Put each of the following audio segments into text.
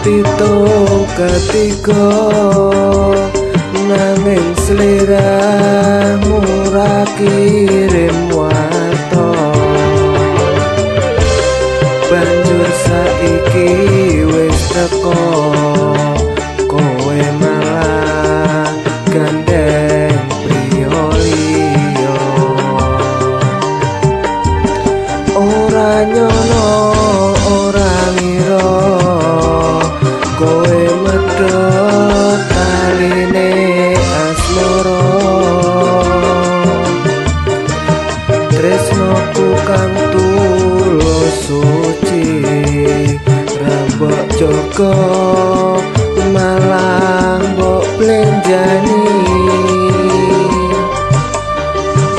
pitung ketiga, nanging sliramu ra kirim warta. Banjur saiki wis teko, kowe malah gandeng priya liya. Ora nyono ora ngira kowe medhot taline asmara. Tresnoku kang tulus suci ra mbok jaga, malah mbok blenjani.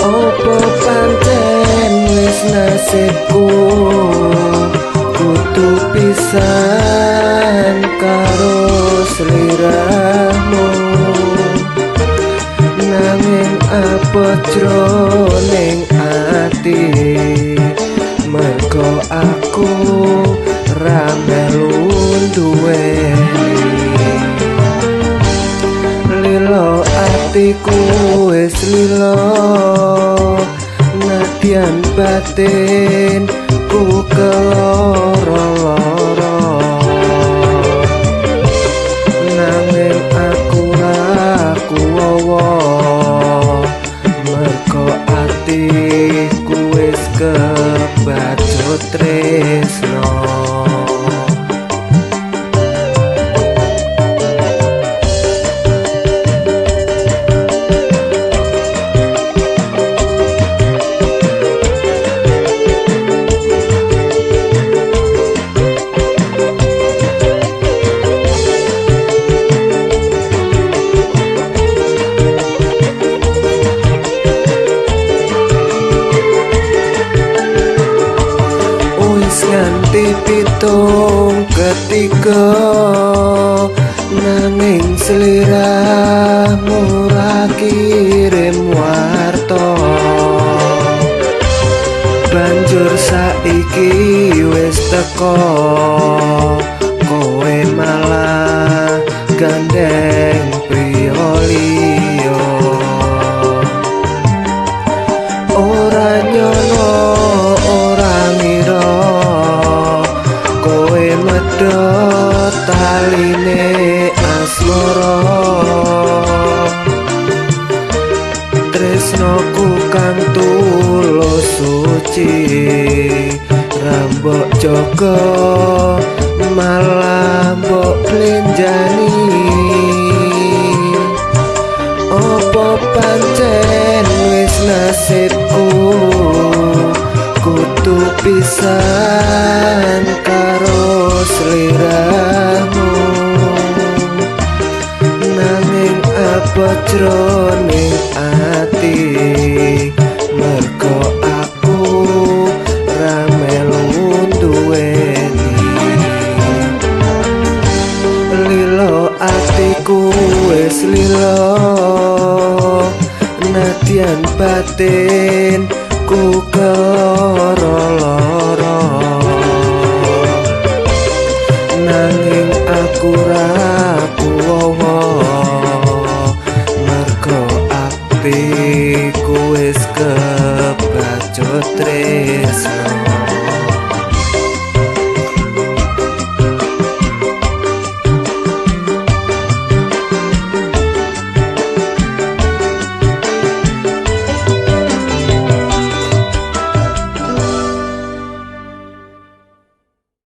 Opo pancen wis nasibku kudu pisan karo sliramu, nanging apa jroning ati mergo aku ra melu nduweni. Lilo atiku wis lilo, nadyan batin ku keloro-loro, nanging aku ra kuwowo mergo atiku wis kebacut tresno. Nganti pitung ketiga, nanging sliramu ra kirim warta. Banjur saiki wis teko, kowe malah gandeng priya liya. Ora nyono ora ngira kowe medhot taline asmara. Tresnoku kang tulus suci ra mbok jaga, malah mbok blenjani. Opo pancen wis nasibku kudu pisan karo sliramu, nanging apa jroning ati mergo aku ra melu nduweni. Lilo atiku wis lilo, nadyan batin ku keloro-loro.